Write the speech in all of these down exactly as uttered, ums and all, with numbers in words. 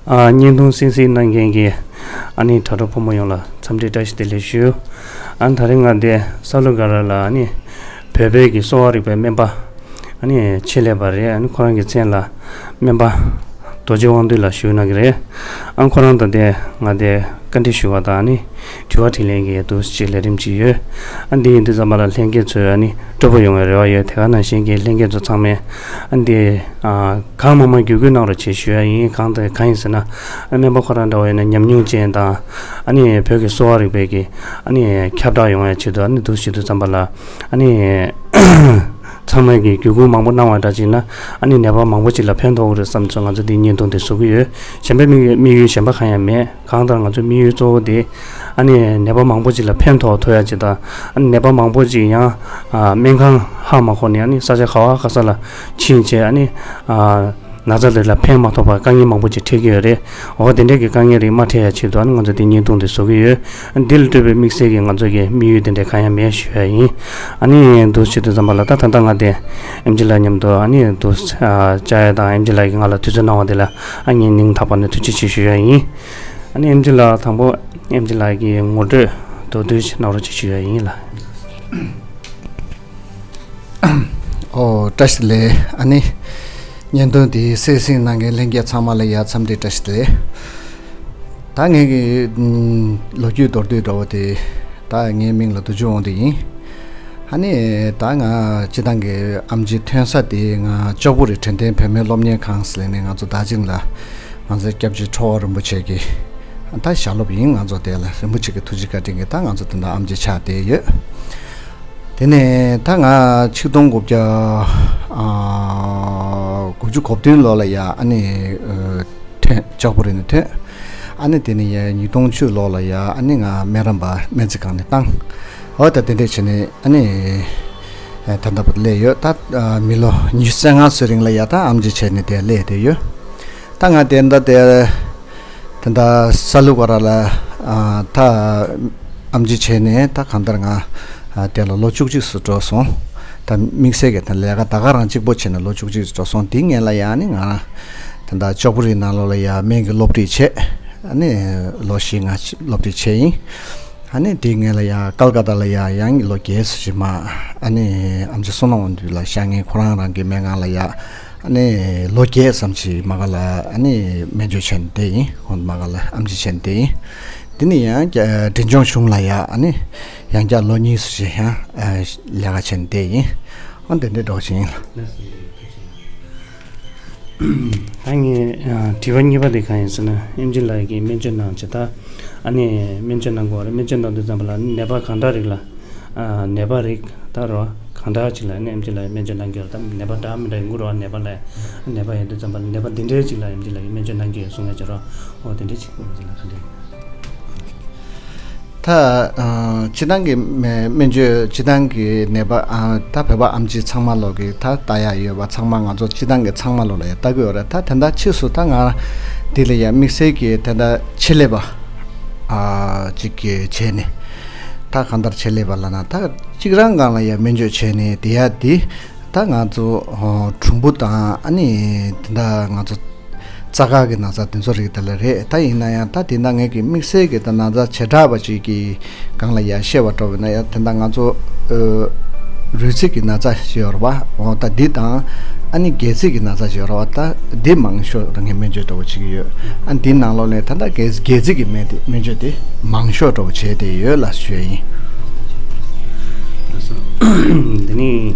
ཨ། བརྙན་ཐུང་གསན་གཟིགས་གནང་མཁན་གྱི་ཨ་ནི་དྲ་གྲོགས་ཕོ་མོ་ཡོངས་ལ་འཚམས་འདྲི་བཀྲ་ཤིས་བདེ་ལེགས་ཞུ། ཨ་ནི་དེ་རིང་ང་འདི་ས་ལུ་ག་ར་ལ་ཨ་ནི་བོད་པའི་གི་གསོ་བ་རིག་པའི་སྨན་པ་ཨ་ནི་ཆེད་ལས་པ་རེད། ཨ་ནི་ཁོ་རང་གི་མཚན་ལ་སྨན་པ་རྡོ་རྗེ་དབང་འདུས་ལགས་ཞུ་གནང་གི་རེད། ཨ་ནི་ཁོ་རང་དང་དེ་ང་དེ་བཀའ་འདྲི་ཞུ་བ་དང་ཨ་ནི་དྲི་བ་དྲིས་ལན་གྱི་འདུག་སེ་ལས་རིམ་ཅིག་ཡོད། ཨ་འདི་ཡིན་དུས་ཙམ་པ་ལ་ལྷན་རྒྱས་ཚོས་ཨ་ནི་སྤྲོ་པོ་ཡོང་བའི་རེ་བ་ཡོད། དེ་ག་ནང་བཞིན་གྱི་ལྷན་རྒྱས་ཚོ་ཚང་མས་ཨ་འདི་ཨ་གང་མང་མང་བརྒྱུད་སྐུལ་གནང་རོགས་བྱེད་ཞུ་ཡ་ཡིན། གང་དང་གང་ཡིན་ཟེར་ན། ཨ་སྨན་པ་ཁོ་རང་འདྲ་བོ་ཡིན་ན་ཉམས་མྱོང་ཅན་དང་ཨ་ནི་བོད་ཀྱི་གསོ་བ་རིག་པའི་གི་ཨ་ནི་ཁྱབ་བསྒྲགས་ཡོང་ཡ་ཆེད་དུ་ཨ་ནི་འདུག་སེ་བྱེད་དུས་ཙམ་པ་ལ་ཨ་ནི་ཚང་མས་ཀྱི་བརྒྱུད་སྐུལ་མང་པོ་གནང་བ་འདྲ་བྱས་ན་ཨ་ནི་ནད་པ་མང་པོ་ཅིག་ལ་ཕན་ཐོགས་ཀྱི་རེད་བསམ་ཚོད་ང་ཚོ་འདི་བརྙན་ཐུང་འདི་བཟོ་གི་ཡོད། གཞན་པའི་དམིགས་ཡུལ་དམིགས་ཡུལ་གཞན་པ་གང་ཡང་མེད། གང་ལྟར་ང་ཚོའི་དམིགས་ཡུལ་གཙོ་བོ་དེ་ཨ་ནི་ནད་པ་མང་པོ་ཅིག་ལ་ཕན་ཐོགས་ཐུབ་ཡ་ཅིག་དང་། ཨ་ནི་ནད་པ་མང་པོ་ཅིག་ཡང་ཨ་སྨན་ཁང་ཧ་མ་གོ་ནས་ཨ་ནི་ས་ཆ་ག་བ་ག་ས་ལ་ཕྱིན་བྱས་ཨ་ནི་ཨ་ན་ཚ་དེ་ལ་ཕན་མ་ཐོགས་པར་དཀའ་ངལ་མང་པོ་ཅིག་འཕྲད་ཀྱི་ཡོད་རེད། འོ་དེ་འདྲའི་གི་དཀའ་ངལ་རིགས་མ་འཕྲད་ཡ་ཆེད་དུ་ཨ་ནི་ང་ཚོ་དེ་བརྙན་ཐུང་དེ་བཟོ་གི་ཡོད། ཨ་ནི་འདི་ལ་སྤྲོད་པའི་དམིགས་བསལ་གྱི་ང་ཚོ་གི་དམིགས་ཡུལ་དེ་འདྲ་གང་ཡང་མེད་ཞུ་ཡ་ཡིན། ཨ་ནི་འདུག་སེ་བྱེད་དུས་ཙམ་པ་ལ་ད་ད་ལྟ་ང་དེ་ཨེམ་ཆི་ལགས་མཉམ་དུ་ཨ་ནི་འདུག་སེ་ཨ་བཅར་ཡ་དང་ཨེམ་ཆི་ལགས་ཀྱིས་ང་ལ་དུས་ཚོད་གནང་བ་དེ་ལ་ཨ་ངས་སྙིང་ཐག་པ་ནས་ཐུགས་རྗེ་ཆེ་ཞུ་ཡ་ཡིན། ཨ་ནི་ཨེམ་ཆི་ལགས་དང་པོ་ཨེམ་ཆི་ལགས་ཀྱི་ངོ་སྤྲོད་མདོར་བསྡུས་ཤིག་གནང་རོགས་ཅིག་ཞུ་ཡ་ཡིན་ལགས། ཨོ་བཀྲ་ཤིས་བདེ་ལེགས། ཨ་ནི་བརྙན་ཐུང་དེ་གསན་གཟིགས་གནང་མཁན་ལྷན་རྒྱས་ཚང་མ་ལ་ཡ་འཚམས་འདྲི་བཀྲ་ཤིས་བདེ་ལེགས། ད་ངེད་ཀྱི་ཨམ་ལོ་རྒྱུས་མདོར་བསྡུས་འདྲ་བོ་དེ། ད་ངའི་མིང་ལ་རྡོ་རྗེ་དབང་འདུས་ཡིན། ཨ་ནི་ད་ང་སྤྱིར་བཏང་གི་ཨེམ་ཆི་ཐོན་ས་དེ་ང་ལྕགས་པོ་རི་དྲན་རྟེན་བོད་སྨན་སློབ་གཉེར་ཁང་ཟེར་ནས་ང་ཚོ་དར་ཇིང་ལ་ང་ཚོའི་སྐྱབས་རྗེ་ཁྲོ་བོ་རིན་པོ་ཆེ་གི་ད་ཞལ་སློབ་ཡིན། ང་ཚོ་དེ་ལ་རིན་པོ་ཆེ་གི་ཐུགས་རྗེ་བཀའ་དྲིན་གྱིས་ད་ང་ཚོ་དེ་འདྲ་ཨེམ་ཆི་ཆགས་བསྡད་ཡོད། དེ་ནས་ད་ང་ཆིག་སྟོང་དགུ་བརྒྱ་ཨ་དགུ་བཅུ་གོ་བདུན་ལོ་ལ་ཡ་ཨ་ནི་ཨ་ཐོན། ལྕགས་པོ་རི་ནས་ཐོན། ཨ་ནི་དེ་ནས་ཡ་ཉིས་སྟོང་བཅུ་ལོ་ལ་ཡ་ཨ་ནི་ང་སྨན་རམས་པ་སྨན་རྩིས་ཁང་ནས་བཏང་། འོ་ད་དེ་འདྲས་བྱས་ནས་ཨ་ནི་ཨ་ད་ལྟ་བར་སླེབས་ཡོད། ད་ཨ་མི་ལོ་ཉི་ཤུ་རྩ་ལྔ་ཙམ་རིང་ལ་ཡ་ད་ཨེམ་ཆི་བྱས་ནས་དེ་སླེབས་བསྡད་ཡོད། ད་ང་དེ་འདྲ་དེ། དེ་འདྲ་ས་ལུ་ག་ར་ལ་ཨ་ད་ཨེམ་ཆི་བྱས་ནས་ད་གང་ལྟར་ང་ཨ་དེ་ལ་ལོ་བཅུ་གཅིག་ཙམ་འགྲོ་སོང་། ད་དམིགས་བསལ་གྱི་ད་ལས་ཀ་ད་ག་རང་གཅིག་པོ་བྱས་ནས་ལོ་བཅུ་གཅིག་ཙམ་འགྲོ་སོང་། དེའི་སྔོན་ལ་ཡ་ཨ་ནི་ང་དེ་འདྲ་ལྕགས་པོ་རི་ནང་ལོགས་ལ་ཡ་སྨན་གྱི་སློབ་ཁྲིད་བྱས། ཨ་ནི་ལོ་བཞི་ལྔ་ཅིག་སློབ་ཁྲིད་བྱས་ཡིན། ཨ་ནི་དེའི་སྔོན་ལ་ཡ་ཀལ་ཀ་ཏ་ལ་ཡ་ཡང་ལོ་བརྒྱད་ཙམ་ཞིག་མ། ཨ་ནི་ཨེམ་ཆི་བསོད་ནམས་དབང་འདུས་ལ་བཞག་མཁན་ཁོ་རང་རང་གི་སྨན་ཁང་ལ་ཡ། ཨ་ནི་ལོ་བརྒྱད་ཙམ་ཞིག་མ་ག་ལ་ཨ་ནི་སྨན་བཅོས་བྱས་ནས་བསྡད་ཡིན། ཧོན་མ་ག་ལ་ཨེམ་ཆི་བྱས་ནས་བསྡད་ཡིན། དེ་ནས་ཡང་རྒྱ་འབྲིང་ཆུང་གཞུང་ལ་ཡ་ཨ་ནི་ཡང་བསྐྱར་ལོ་གཉིས་ཙམ་ཞིག་ཡང་ཨ་ལས་ཀ་བྱས་ནས་བསྡད་ཡིན། ཨ་དེ་འདྲའི་འགྲོ་བཞིན་ཡིན་ལ། ད་ངས་ཨ་དྲི་བ་གཉིས་པ་དེ་གང་ཡིན་ཟེར་ན། ཨེམ་ཆི་ལགས་ཀྱིས་སྨན་བཅོས་གནང་བྱས་ད་ཨ་ནི་སྨན་བཅོས་གནང་དགོས་རེད། སྨན་བཅོས་གནང་དུས་ཙམ་པ་ལ་ནད་པ་གང་འདྲ་རིགས་ལ་ཨ་ནད་པ་རིགས་ད་རོ་གང་འདྲ་ཅིག་ལ་ཨ་ནི་ཨེམ་ཆི་ལགས་སྨན་བཅོས་གནང་གི་ཡོད། ད་ནད་པ་འདྲ་མི་འདྲ་ཡིན་དགོས་རོ། ནད་པ་ལ་ནད་པ་ཡིན་དུས་ཙམ་པ་ལ་ནད་པ་འདི་འདྲའི་ཅིག་ལ་ཨེམ་ཆི་ལགས་ཀྱིས་སྨན་བཅོས་གནང་གི་ཡོད་གསུང་ཡ་བྱེད་རོགས། འོ་དེ་འདྲའི་ཅིག་ཨེམ་ཆི་ལགས་ག་འདྲ་ཡིན། ད་ཨ་སྤྱི་བཏང་གི་སྨན་སྨན་བཅོས་སྤྱི་བཏང་གི་ནད་པ་ཨ་ད་བོད་པ་ཨེམ་ཆི་ཚང་མ་ལོག་གི་ད་ལྟ་ཡ་ཡོད་པ་ཚང་མ་ང་ཚོ་སྤྱི་བཏང་གི་ཚང་མ་ལོག་ལ་ཡ་ལྟ་གི་ཡོད་རེད། ད་དེ་འདྲ་ཕྱིས་སུ་ད་ང་འདི་ལ་ཡ་དམིགས་བསལ་གྱི་དེ་འདྲ་ཆེད་ལས་པ་ཨ་ཅིག་གི་བྱས་ནས་ད་གང་ལྟར་ཆེད་ལས་པ་ལ་ན་ད་གཅིག་རང་སྒང་ལ་ཡ་སྨན་བཅོས་བྱས་ནས་དེ་ཡ་དེ། ད་ང་ཚོ་ཨོ་གྲུམ་བུ་དང་ཨ་ནི་དེ་འདྲ་ང་ཚོ་རྩ་ཁ་གི་ན་ཚ་དེ་ཚོ་རིགས་དེ་ལ་རེད། ད་ཡིན་ན་ཡང་ད་དེ་འདྲ་ངེད་ཀྱི་དམིགས་བསལ་གྱི་ད་ན་ཚ་བྱེ་བྲག་པ་ཅིག་གི་སྒང་ལ་ཡ་བཤད་པ་འདྲ་བོ་ཡིན་ན་ཡང་དེ་འདྲ་ང་ཚོ་ཨོ་རུས་ཚིགས་ཀྱི་ན་ཚ་ཞིག་ཡོད་རེད་པ། འོ་ད་འདི་དང་ཨ་ནི་སྒལ་ཚིགས་ཀྱི་ན་ཚ་ཞིག་ཡོད་རེད་པ། ད་འདི་མང་ཤོས་རང་གི་སྨན་བཅོས་འདྲ་བོ་བྱེད་ཀྱི་ཡོད། ཨ་འདི་ནང་ལོགས་ནས་ད་ལྟ་སྒལ་སྒལ་ཚིགས་ཀྱི་སྨན་དེ་སྨན་བཅོས་དེ་མང་ཤོས་འདྲ་བོ་བྱས་ཏེ་ཡོད་ལ་ཞུ་ཡ་ཡིན། ལགས་སོ། འདི་ནི་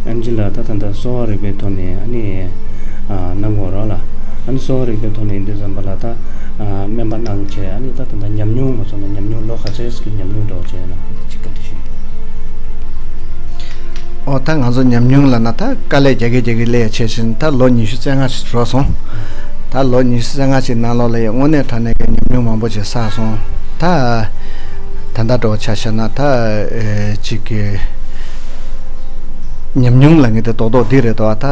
ཨེམ་ཆི་ལགས་ད་ད་ལྟ་གསོ་བ་རིག་པའི་ཐོག་ནས་ཨ་ནི་ཨ་གནང་དགོས་རོགས་ལ། ཨ་ནི་གསོ་བ་རིག་པའི་ཐོག་ནས་འདི་ཙམ་པ་ལ་ད་ཨ་སྨན་པ་གནང་བྱས་ཨ་ནི་ད་ད་ལྟ་ཉམས་མྱོང་མ་སོང་ན་ཉམས་མྱོང་ལོ་ག་ཚོད་ཀྱི་ཉམས་མྱོང་འདྲ་བོ་བྱས་ན་ཅིག་བཀའ་འདྲི་ཞུ། ཨོ་ད་ང་ཚོ་ཉམས་མྱོང་ལ་ན་ད་དཀའ་ལས་རྒྱག་གི་རྒྱག་གི་ལས་བྱས་ཕྱིན་ད་ལོ་ཉི་ཤུ་རྩ་ལྔ་ཞིག་འགྲོ་སོང་། ད་ལོ་ཉི་ཤུ་རྩ་ལྔ་ཞིག་ནང་ལོགས་ལ་ཡང་དངོས་གནས་དྲང་གནས་ཀྱི་ཉམས་མྱོང་མང་པོ་ཞིག་བསགས་སོང་། ད་ད་ལྟ་འགྲོ་ཆ་བཞག་ན་ད་ཨེ་ཅིག་གི་ཉམས་མྱོང་ལ་ངས་ད་རྡོག་རྡོག་འདི་རེད་དོ། ད་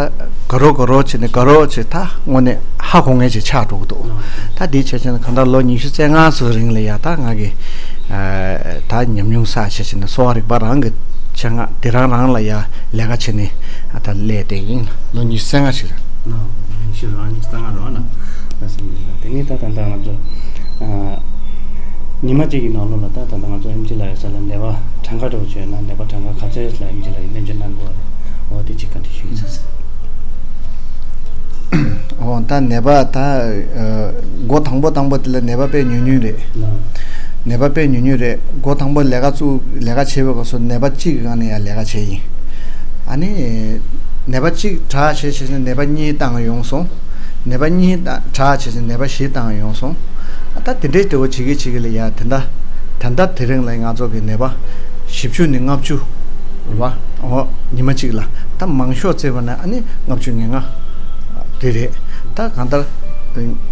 ག་རོ་ག་རོ་བྱས་ནས་ག་རོ་བྱས་ད་དངོས་གནས་ཧ་གོ་མཁན་ཞིག་ཆགས་འགྲོ་གི་འདུག། ད་འདི་བྱས་ཙང་གང་ལྟར་ལོ་ཉི་ཤུ་རྩ་ལྔ་ཙམ་རིང་ལ་ཡ་ད་ང་གི་ཨ་ད་ཉམས་མྱོང་བསགས་བྱས་ཙང་གསོ་བ་རིག་པ་རང་གི་ཆེད་མངགས་དེ་རང་རང་ལ་ཡ་ལས་ཀ་བྱས་ནས་ཨ་ད་སླེབས་བསྡད་ཡིན། ལོ་ཉི་ཤུ་རྩ་ལྔ་ཞིག་རེད། ཤི་རང་གི་གསང་སྔགས་རོགས་ན། ད་སེམས་ཀྱི་ལ་དེ་ནི་ད་ད་ལྟ་ང་ཚོ་ཨ་ཉི་མ་གཅིག་གི་ནང་ལོགས་ལ་ད་ད་ལྟ་ང་ཚོ་ཨེམ་ཆི་ལགས་ཡོད་ས་ལ་ནད་པ་གྲངས་ཀ་འདྲ་བོ་བྱོས་ན་ནད་པ་གྲངས་ཀ་ག་ཚོད་ལ་ཨེམ་ཆི་ལགས་ཀྱིས་སྨན་བཅོས་གནང་དགོས་རེད། འོ་དེ་གཅིག་བཀའ་འདྲི་ཞུ་ཡིན་ས་ཟེར། འོ་ད་ནད་པ་ད་ཨ་འགོ་དང་པོ་དང་པོ་དེ་ལ་ནད་པ་དཔེ་ཉུང་ཉུང་རེད། ནད་པ་དཔེ་ཉུང་ཉུང་རེད། འགོ་དང་པོ་ལས་ཀ་བཙུགས་ལས་ཀ་བྱེད་པའི་སྐབས་སུ་ནད་པ་གཅིག་གི་སྒང་ནས་ཡང་ལས་ཀ་བྱས་ཡིན། ཨ་ནི་ནད་པ་གཅིག་དྲག་བྱས་བྱས་ནས་ནད་པ་གཉིས་བཏང་ཡོང་སོང་། ནད་པ་གཉིས་དྲག་བྱས་ནས་ནད་པ་བཞི་བཏང་ཡོང་སོང་། ཨ་ད་དེ་འདྲའི་དེ་བོ་བྱེད་ཀྱི་བྱེད་ཀྱི་ལ་ཡ་དེ་འདྲ་ད་ལྟ་དེ་རིང་ལ་ང་ཚོ་གི་ནད་པ་བཞི་བཅུ་ནས་ལྔ་བཅུ་རེད་བ། འོ་ཉི་མ་གཅིག་ལ་ད་མང་ཤོས་བརྩིས་པ་ན་ཨ་ནི་ལྔ་བཅུ་ང་ལྔ་དེ་རེད། ད་གང་ལྟར་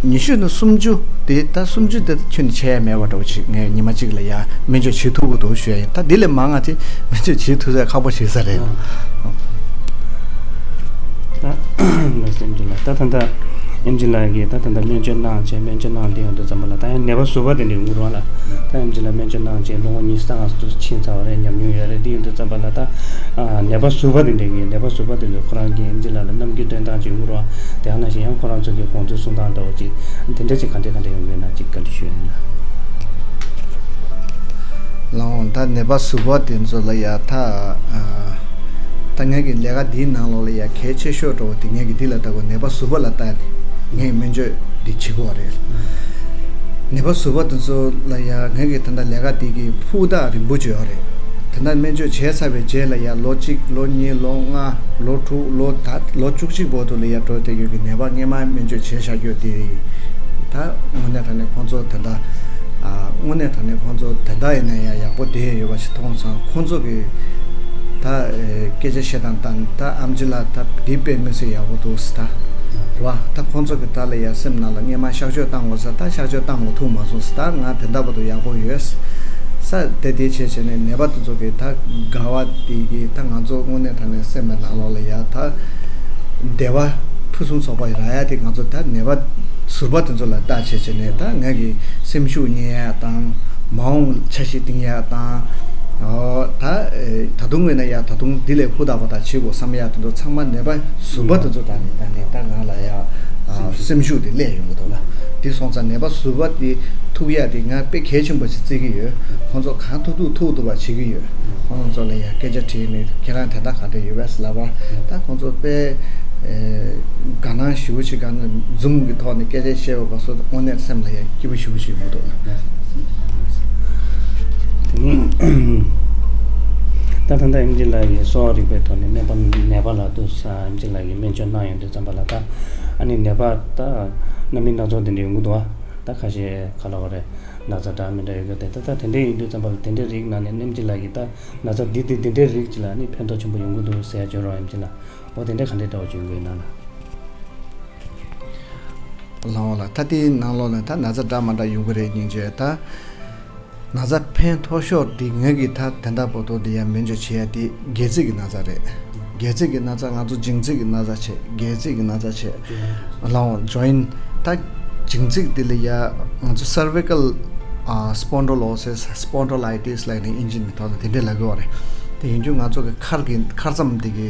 ཉི་ཤུ་ནས་སུམ་ཅུ་དེ་ད་སུམ་ཅུ་དེ་ཁྱོན་ནས་ཆད་ཡ་མེད་པ་འདྲ་བོ་ཅིག་ངས་ཉི་མ་གཅིག་ལ་ཡ་སྨན་བཅོས་བྱེད་ཐུབ་ཀྱི་འདུག་ཞུ་ཡ་ཡིན། ད་འདི་ལས་མང་ང་ཅིག་སྨན་བཅོས་བྱེད་ཐུབ་ས་ཁག་པོ་ཞིག་ས་རེད། ད་ང་སེམས་ཀྱི་ལ་ད་ད་ལྟ་ཨེམ་ཆི་ལགས་ཀྱིས་ད་ད་ལྟ་སྨན་བཅོས་གནང་བྱས་སྨན་བཅོས་གནང་དེ་ཡོང་དུས་ཙམ་པ་ལ་ད་ཡང་ནད་པ་ཟུར་པ་དེ་འདྲ་ཡོང་གི་རེད་བ་ལ། ད་ཨེམ་ཆི་ལགས་སྨན་བཅོས་གནང་བྱས་ལོ་ངོ་ཉི་ཤུ་རྩ་ལྔ་ཙམ་ཕྱིན་ཚར་བ་རེད། ཉམས་མྱོང་ཡོད་རེད། དེ་ཡོང་དུས་ཙམ་པ་ལ་ད་ཨ་ནད་པ་ཟུར་པ་དེ་འདྲ་གི་ནད་པ་ཟུར་པ་དེ་ཚོས་ཁོ་རང་གིས་ཨེམ་ཆི་ལགས་ལ་རྣམ་འགྱུར་སྟོན་སྟངས་ཅིག་ཡོང་གི་རེད་བ། དེ་ཡང་ནང་བཞིན་ཡང་ཁོ་རང་ཚོ་གི་དགོངས་ཚུལ་གསུང་སྟངས་འདྲ་བོ་ཅིག་དེ་འདྲ་ཅིག་ག་འདྲ་ག་འདྲ་ཡོང་གི་ཡོད་ན་ཅིག་བཀའ་འདྲི་ཞུ་ཡ་ཡིན་ལ། ལགས་འོང་། ད་ནད་པ་ཟུར་པ་དེ་ཚོ་ལ་ཡ་ད་ཨ་ད་ངས་ཀྱི་ལས་ཀ་འདིའི་ནང་ལོགས་ལ་ཡ་གལ་ཆེ་ཤོས་འདྲ་བོ་དེ་ངས་ཀྱི་འདི་ལ་ལྟ་དགོས། ནད་པ་ཟུར་པ་ལ་ལྟ་སྟེ་ངས་སྨན་བཅོས་འདི་བྱེད་དགོས་རེད། ནད་པ་ཟུར་པ་དེ་ཚོ་ལ་ཡ་ངས་ཀྱི་ད་ལྟ་ལས་ཀ་འདི་གི་ཕུགས་ཐག་རིང་པོ་བྱོས་ཡོད་རེད། ད་ལྟ་སྨན་བཅོས་བྱས་ཚར་བའི་རྗེས་ལ་ཡ་ལོ་གཅིག་ལོ་གཉིས་ལོ་ལྔ་ལོ་དྲུག་ལོ་ད་ལོ་བཅུ་གཅིག་བར་དུ་ལ་ཡ་འགྲོ་བསྡད་ཡོད་ཀྱི་ནད་པ་སྔས་མ་སྨན་བཅོས་བྱས་བཞག་རྒྱུ་དེ་ད་དངོས་གནས་དྲང་གནས་ཁོང་ཚོ་ད་ལྟ་ཨ་དངོས་གནས་དྲང་གནས་ཁོང་ཚོ་ད་ལྟ་ཡིན་ན་ཡང་ཡག་པོ་བསྡད་ཡོད་པ་ཞིག་མཐོང་སོང་། ཁོང་ཚོ་གི་ད་ཨེ་སྐད་ཆ་བཤད་སྟངས་དང་ད་ཨེམ་ཆི་ལགས་ད་འདི་དཔེ་མི་སྲིད་ཡག་པོ་འདུག་ཟེར་ད་རེད་བ། ད་ཁོང་ཚོ་གི་ད་ལ་ཡ་སེམས་ནང་ལ་སྔས་མ་གཤག་བཅོས་བཏང་དགོས་ཟེར། ད་གཤག་བཅོས་བཏང་དགོས་ཐུག་མ་སོང་ཟེར། ད་ང་དེ་འདྲ་བར་དུ་ཡག་པོ་ཡོད་ཟེར། དེ་དེ་བྱས་བྱས་ནས་ནད་པ་དེ་ཚོ་གི་ད་དགའ་བ་དེ་གི་ད་ང་ཚོ་དངོས་གནས་དྲང་གནས་སེམས་པའི་ནང་ལོགས་ལ་ཡ་ད་བདེ་བ་ཕུན་སུམ་ཚོགས་པ་རག་ཡ་དེ་ང་ཚོ་ད་ནད་པ་ཟུར་པ་དེ་ཚོ་ལ་ལྟ་བྱས་བྱས་ནས་ད་ང་གི་སེམས་ཤུགས་རྙེད་ཡ་དང་མ་འོངས་འཆར་གཞི་བཏིང་ཡ་དང་། ཨོ་ད་ཨེ་ད་དུང་ངོས་ན་ཡ་ད་དུང་འདི་ལས་ཧུར་ཐག་པ་དག་བྱེད་དགོས་བསམ་ཡ་དེ་ཚོ་ཚང་མ་ནད་པ་ཟུར་པ་དེ་ཚོ་དང་ནི་ད་ནི་ད་ང་ལ་ཡ་ཨ་སེམས་ཤུགས་དེ་སླེབས་ཡོང་གི་འདུག་ལ། དེ་སོང་ཙང་ནད་པ་ཟུར་པ་དེ་ཐུག་ཡ་དེ་ང་དཔེ་གལ་ཆེན་པོ་ཞིག་བརྩི་གི་ཡོད། ཁོང་ཚོ་གང་ཐུབ་ཐུབ་ཐུབ་ཐུབ་པ་བྱེད་ཀྱི་ཡོད། ཁོང་ཚོ་ལ་ཡ་སྐད་ཆ་དྲིས་ནས་ཁྱེད་རང་དེ་འདྲ་ག་འདྲ་ཡོད་པས་ལབ་པ་ད་ཁོང་ཚོ་དཔེ་ཨེ་དགའ་སྣང་ཞེ་པོ་ཞིག་ག་ནས་འཛུམ་གྱི་ཐོག་ནས་སྐད་ཆ་བཤད་པ་ག་སོ་དངོས་གནས་སེམས་ལ་ཡ་སྐྱིད་པོ་ཞེ་པོ་ཞིག་ཡོང་གི་འདུག་ལ། དེ་ནས་ད་ད་ལྟ་ཨེམ་ཆི་ལགས་ཀྱིས་གསོ་བ་རིག་པའི་ཐོག་ནས་སྨན་པ་ནད་པ་ལ་དུ་ས་ཨེམ་ཆི་ལགས་ཀྱིས་སྨན་བཅོས་གནང་ཡོང་དུས་ཙམ་པ་ལ་ད་ཨ་ནི་ནད་པ་ད་སྣ་མིན་སྣ་ཚོགས་དེ་འདྲ་ཡོང་གི་འདུག་བ། ད་ཁ་ཤས་ག་ལ་བ་རེད། ན་ཚ་འདྲ་མི་འདྲ་ཡོད་གི་དེ་ད་ད་དེ་འདྲ་ཡིན་དུས་ཙམ་པ་ལ་དེ་འདྲའི་རིགས་ནང་ནས་ཨེམ་ཆི་ལགས་ཀྱིས་ད་ན་ཚ་འདི་འདི་འདི་འདྲའི་རིགས་ཅིག་ལ་ཨ་ནི་ཕན་ཐོགས་ཆེན་པོ་ཡོང་གི་འདུག་ཟེར་ཡ་བརྗོད་རོགས་ཨེམ་ཆི་ལགས། འོ་དེ་འདྲ་ག་འདྲའི་འདྲ་བ་བྱུང་དགོས་ན་ལ། ལའོ་ལ་ད་དེའི་ནང་ལོགས་ལ་ད་ན་ཚ་འདྲ་མ་འདྲ་ཡོང་གི་རེད་སྙིང་རྗེ་ད། ན་ཚ་ཕན་ཐོགས་ཤོས་དེ་ངེད་ཀྱི་ད་དེ་འདྲ་པོ་ཏོ་དེ་ཡང་སྨན་བཅོས་བྱེད་ཡ་དེ་སྒལ་ཚིགས་ཀྱི་ན་ཚ་རེད། སྒལ་ཚིགས་ཀྱི་ན་ཚ་ང་ཚོ་མཇིང་ཚིགས་ཀྱི་ན་ཚ་བྱས་སྒལ་ཚིགས་ཀྱི་ན་ཚ་བྱས། ལའོ་ཇོ་ཡིན་ད་མཇིང་ཚིགས་དེ་ལ་ཡ་ང་ཚོ་cervical ཨ་spondylosis spondylitis ལབ་ནས་ཨིན་ཇི་ནས་ཐོག་ལ་དེ་འདྲས་ལབ་གི་བ་རེད། དེ་ཡིན་རྒྱུ་ང་ཚོ་གི་མཁར་གི་མཁར་རྩམ་དེ་གི་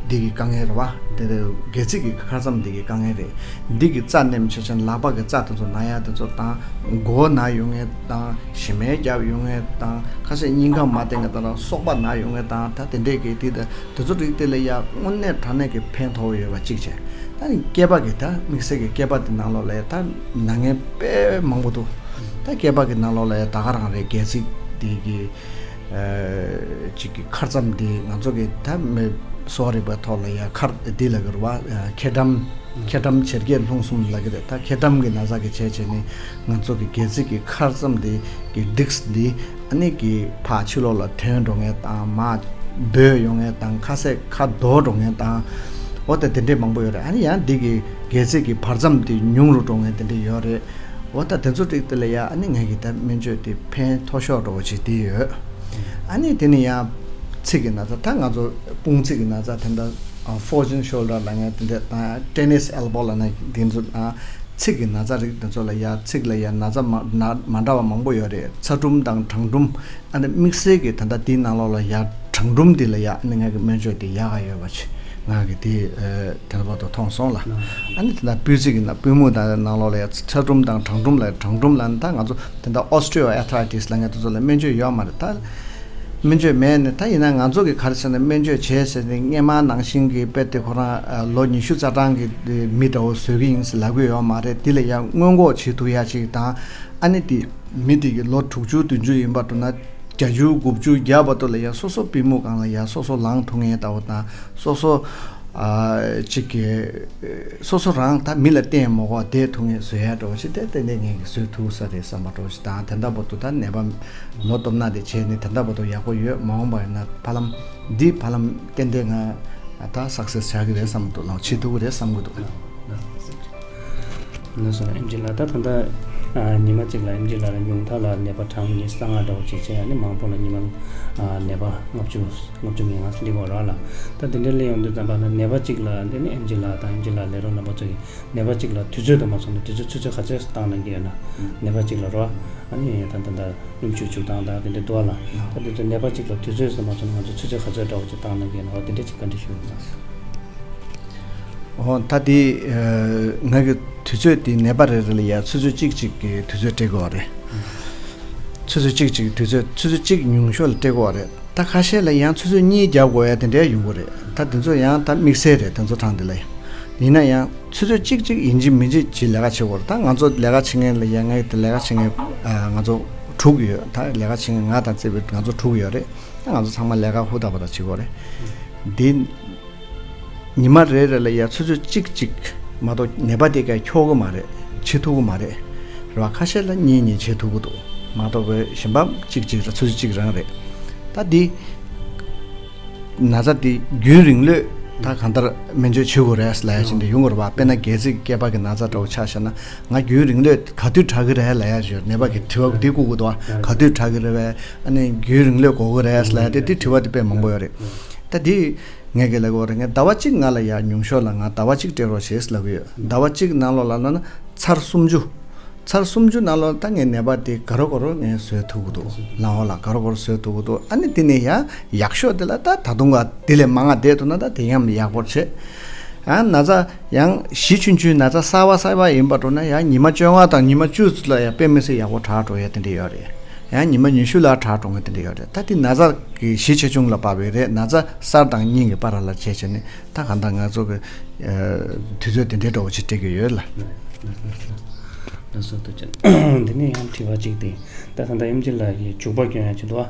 འདི་གི་དཀའ་ངལ་རེད་བ། དེ་རེད་སྒལ་ཚིགས་ཀྱི་མཁར་རྩམ་འདི་གི་དཀའ་ངལ་རེད། འདི་གི་རྩ་ནེམ་ཆེ་ཆེན་ལག་པ་གི་རྩ་དེ་ཚོ་ན་ཡ་དེ་ཚོ་དང་མགོ་ན་ཡོང་ངེས་དང་ཞེ་མེར་རྒྱབ་ཡོང་ངེས་དང་ཁ་ཤས་སྙིང་ཁམས་མ་བསྟེན་ངེས་དང་སོག་པ་ན་ཡོང་ངེས་དང་ད་དེ་འདྲས་ཀྱི་དེ་དེ་ཚོ་རིགས་དེ་ལ་ཡ་དངོས་གནས་དྲང་གནས་ཀྱི་ཕན་ཐོགས་ཡོད་པ་གཅིག་བྱས། ད་ནི་སྐེད་པ་གི་ད་དམིགས་བསལ་གྱི་སྐེད་པ་དེ་ནང་ལོགས་ལ་ཡ་ད་ན་ངེས་དཔེ་མང་པོ་འདུག་ད་སྐེད་པ་གི་ནང་ལོགས་ལ་ཡ་ད་ག་རང་རེད་སྒལ་ཚིགས་དེ་གི་ཨ་གཅིག་གི་མཁར་རྩམ་འདི་ང་ཚོ་གི་ད་མི་གསོ་བ་རིག་པའི་ཐོག་ལ་ཡ་མཁར་འདི་ལ་གི་རུ་བ་ཨ་མཁལ་འགྲམ་མཁལ་འགྲམ་བྱེར་སྐྱེས་རླུང་གསུམ་ལ་གི་རེད། ད་མཁལ་འགྲམ་གི་ན་ཚ་གི་བྱས་བྱས་ནས་ང་ཚོ་གི་སྒལ་ཚིགས་ཀྱི་མཁར་རྩམ་འདི་གི་ཌིསྐ་འདི་ཨ་ནི་གི་ཕར་ཕྱི་ལོགས་ལ་ཐོན་འགྲོ་མཁན་དང་མར་འབོས་ཡོང་མཁན་དང་ཁ་ཟས་ཁ་རྡོ་འགྲོ་མཁན་དང་འོ་ད་དེ་འདྲས་མང་པོ་ཡོད་རེད། ཨ་ནི་ཡང་འདི་གི་སྒལ་ཚིགས་ཀྱི་བར་མཚམས་འདི་ཉུང་རུ་འགྲོ་མཁན་དེ་འདྲས་ཡོད་རེད། འོ་ད་དེ་ཚོ་རིགས་དེ་ལ་ཡ་ཨ་ནི་ངས་ཀྱི་ད་སྨན་བཅོས་དེ་ཕན་ཐོགས་ཤོས་འདྲ་བོ་ཅིག་དེ་ཡོད། ཨ་ནི་དེ་ནི་ཡང་ཚིགས་ཀྱི་ན་ཚ་ད་ང་ཚོ་དཔུང་ཚིགས་ཀྱི་ན་ཚ་དེ་འདྲ་ཨ་frozen shoulder ལབ་མཁན་དེ་འདྲ་དང་tennis elbow ལབ་ན་དེ་ཚོ་དང་ཚིགས་ཀྱི་ན་ཚ་རིགས་དེ་ཚོ་ལ་ཡ་ཚིགས་ལ་ཡ་ན་ཚ་མ་ན་མ་འདྲ་བ་མང་པོ་ཡོད་རེད། ཚ་གྲུམ་དང་གྲང་གྲུམ། ཨ་ནི་དམིགས་བསལ་གྱི་ད་ལྟ་དེའི་ནང་ལོགས་ལ་ཡ་གྲང་གྲུམ་འདི་ལ་ཡ་ཨ་ནི་ངས་ཀྱི་སྨན་བཅོས་དེ་ཡག་ག་ཡོད་པ་ཆེ། ང་གི་དེ་དེ་འདྲ་བར་དུ་མཐོང་སོང་ལ། ཨ་ནི་དེ་འདྲ་སྤུས་ཚད་ཀྱི་ནང་པུས་མོ་དང་ནང་ལོགས་ལ་ཡ་ཚ་གྲུམ་དང་གྲང་གྲུམ་ལ་གྲང་གྲུམ་ལ་ནི་ད་ང་ཚོ་དེ་འདྲ་ཨོ་སི་ཊི་ཡོ་ཨར་ཐ་རའི་ཊི་སི་ལབ་མཁན་དེ་ཚོ་ལ་སྨན་བཅོས་ཡོད་མ་རེད་ད། སྨན་བཅོས་མེད་ནི་ད་ཡིན་ན་ང་ཚོ་གི་ག་རེ་ཟེར་ན་སྨན་བཅོས་བྱས་ཟེར་ནས་སྔས་མ་ནང་བཞིན་གྱི་དཔེ་དེ་ཁོ་རང་ལོ་ཉི་ཤུ་རྩ་གྲངས་ཀྱི་མི་འདྲ་བོ་བཟོ་གི་ཡིན་ཟེར་ལབ་གི་ཡོད་མ་རེད། དེ་ལ་ཡང་སྔོན་འགོག་བྱེད་ཐུབ་ཡ་ཅིག་དང་ཨ་ནི་དེ་མི་དེ་གི་ལོ་དྲུག་ཅུ་བདུན་ཅུ་ཡིན་པ་འགྲོ་ན། བརྒྱད་ཅུ་དགུ་བཅུ་བརྒྱ་བར་དུ་ལ་ཡ་སོ་སོ་པུས་མོ་སྒང་ལ་ཡ་སོ་སོ་ལངས་ཐུབ་མཁན་ལྟ་བུ་དང་སོ་སོ་ཨ་གཅིག་གི་སོ་སོ་རང་ད་མི་ལ་བརྟེན་མ་དགོས་བསྡད་ཐུབ་མཁན་བཟོ་ཡ་འདྲ་བོ་ཞིག་དེ་ཏན་ཏན་ངས་ཀྱི་བཟོ་ཐུབ་ས་རེད་བསམ་པ་འདྲ་བོ་ཞིག་དང་དེ་འདྲ་བར་དུ་ད་ནད་པ་ལོ་སྟོབས་ན་དེ་བྱས་ནས་དེ་འདྲ་བར་དུ་ཡག་པོ་ཡོད་མ་འོངས་པ་ཡིན་ན་ཕ་ལམ་འདི་ཕ་ལམ་ཏན་ཏན་ང་ད་སག་སེ་སི་ཆགས་ཀྱི་རེད་བསམ་འདུག་ལ་བྱེད་ཐུབ་ཀྱི་རེད་བསམ་གྱི་འདུག་ལགས་སོ། ཨེམ་ཆི་ལགས་ད་ད་ལྟ་ཉི་མ་གཅིག་ལ་ཨེམ་ཆི་ལགས་ལ་ཉུང་མཐའ་ལ་ནད་པ་གྲངས་ཉི་ཤུ་རྩ་ལྔ་འདྲ་བོ་ཅིག་བྱས་ཡ་ནི་མང་པོ་ལ་ཉི་མ་ནད་པ་ལྔ་བཅུ་ལྔ་བཅུ་ང་ལྔ་སླེབས་ཡོད་རེད་ལ། ད་དེ་འདྲ་སླེབས་ཡོང་དུས་ཙམ་པ་ན་ནད་པ་གཅིག་ལ་འདི་ནི་ཨེམ་ཆི་ལགས་དང་ཨེམ་ཆི་ལགས་ལས་རོགས་རྣམ་པ་ཚོ་གིས་ནད་པ་གཅིག་ལ་དུས་ཚོད་དུ་མ་སོང་ན་དུས་ཚོད་ཆུ་ཚོད་ག་ཚོད་བཏང་གནང་གི་ཡོད་ན་ནད་པ་གཅིག་ལ་རོ་ཨ་ནི་ད་ད་ད་སྣུམ་ཆུ་བྱུག་སྟངས་དང་དེ་འདྲ་འདུག་ལ། ད་དུས་ཚོད་ནད་པ་གཅིག་ལ་དུས་ཚོད་དུ་མ་སོང་ན་ང་ཚོ་ཆུ་ཚོད་ག་ཚོད་འདྲ་བོ་ཅིག་བཏང་གནང་གི་ཡོད་ན་འོ་དེ་འདྲ་ཅིག་བཀའ་འདྲི་ཞུ་ཡོང་ཙང་། འོ་ད་དེ་ང་གི་དུས་ཚོད་དེ་ནད་པ་རེ་རེ་ལ་ཡ་ཆུ་ཚོད་གཅིག་གཅིག་གི་དུས་ཚོད་སྤྲད་དགོས་པ་རེད། ཆུ་ཚོད་གཅིག་གཅིག་དུས་ཚོད་ཆུ་ཚོད་གཅིག་ཉུང་ཤོས་ལ་སྤྲད་དགོས་པ་རེད། ད་ཁ་ཤས་ལ་ཡང་ཆུ་ཚོད་གཉིས་རྒྱབ་དགོས་ཡ་དེ་འདྲ་ཡོང་གི་རེད། ད་དེ་ཚོ་ཡང་ད་དམིགས་བསལ་རེད་དེ་ཚོ་གྲངས་དེ་ལ་ཡ། ཡིན་ན་ཡང་ཆུ་ཚོད་གཅིག་གཅིག་ཡིན་གཅིག་མིན་གཅིག་ཅིག་ལས་ཀ་བྱེད་དགོས་རེད། ད་ང་ཚོ་ལས་ཀ་བྱེད་མཁན་ལ་ཡ་ངས་དེ་ལས་ཀ་བྱེད་མཁན་ང་ཚོ་དྲུག་ཡོད། ད་ལས་ཀ་བྱེད་མཁན་ང་དང་བརྩེ་བའི་ང་ཚོ་དྲུག་ཡོད་རེད། ད་ང་ཚོ་ཚང་མ་ལས་ཀ་ཧུར་ཐག་པ་དང་བྱེད་དགོས་རེད། འདི། ཉི་མ་རེ་རེ་ལ་ཡ་ཆུ་ཚོད་གཅིག་གཅིག་མ་གཏོགས་ནད་པ་དེ་གས་འཁྱོག་གི་མ་རེད། བྱེད་ཐུབ་ཀྱི་མ་རེད། རེད་བ། ཁ་ཤས་ལ་གཉིས་གཉིས་བྱེད་ཐུབ་ཀྱི་འདུག་མ་གཏོགས་པའི་གཞན་པ་གཅིག་གཅིག་ར་ཆུ་ཚོད་གཅིག་རང་རེད། ད་འདི་ན་ཚ་འདི་རྒྱུན་རིང་ལོས་ད་གང་ལྟར་སྨན་བཅོས་བྱེད་དགོས་རེད་ལབ་ཡ་ཅིག་འདི་ཡོང་གི་རེད་བ། དཔེར་ན་སྒལ་ཚིགས་སྐེད་པ་གི་ན་ཚ་འདྲ་བོ་ཆ་བཞག་ན་ང་རྒྱུན་རིང་ལོས་ག་དུས་དྲག་གི་རེད་ལབ་ཡ་ཅིག་ཡོད། ནད་པ་གི་དྲི་བ་འདི་བཀུག་གི་འདུག་བ། ག་དུས་དྲག་གི་རེད་བས། ཨ་ནི་རྒྱུན་རིང་ལོས་འགོར་གི་རེད་ལབ་ཡ་དེ་དེ་དྲི་བ་དེ་དཔེ་མང་པོ་ཡོད་རེད། ད་འདི། ངས་ག་ལབ་དགོས་རེད། ངས་ཟླ་བ་གཅིག་ང་ལ་ཡ་ཉུང་ཤོས་ལ་ང་ཟླ་བ་གཅིག་སྤྲད་རོགས་བྱེད་ཟེར་ལབ་ཀྱི་ཡོད། ཟླ་བ་གཅིག་ནང་ལོགས་ལ་ལབ་ན་ཚར་སུམ་ཅུ། ཚར་སུམ་ཅུ་ནང་ལོགས་ད་ངས་ནད་པ་དེ་ག་རོ་ག་རོ་ངས་བཟོས་ཐུབ་ཀྱི་འདུག་ལམ་འོག་ལ་ག་རོ་ག་རོ་བཟོས་ཐུབ་ཀྱི་འདུག་ཨ་ནི་དེ་ནས་ཡ་ཡག་ཤོས་དེ་ལ་ད་ད་དུང་ག་དེ་ལས་མང་ང་བསྡད་ཐུབ་ན་ད་དེ་ཡང་ཡག་པོ་བྱེད། ཡང་ན་ཚ་ཡང་གཞི་ཆུང་ཆུང་ན་ཚ་གསར་པ་གསར་པ་ཡིན་པ་འགྲོ་ན་ཡང་ཉི་མ་བཅོ་ལྔ་དང་ཉི་མ་བཅུ་ལ་ཡང་དཔེ་མི་སྲིད་ཡག་པོ་དྲག་འགྲོ་ཡ་དེ་འདྲ་ཡོད་རེད། ཡང་ཉི་མ་ཉི་ཤུ་ལ་དྲག་འགྲོ་མཁན་དེ་འདྲ་ཡོད་རེད། ད་དེ་ན་ཚ་གི་གཞི་ཆེ་ཆུང་ལ་དཔག་པའི་རེད། ན་ཚ་གསར་དང་རྙིང་གི་བར་ལ་བྱས་བྱས་ནས་ད་གང་ལྟར་ང་ཚོ་གི་དུས་ཚོད་དེ་འདྲའི་འདྲ་བོ་ཅིག་སྤྲད་ཀྱི་ཡོད་ལ། ལགས་སོ་ཐུགས་རྗེ་ཆེ། འདི་ནས་ཡང་དྲི་བ་གཅིག་དེ་ད་ད་ལྟ་ཨེམ་ཆི་ལགས་ཀྱིས་བྱུག་པ་སྐྱོན་ཡ་ཅིག་འདུག་ཨ།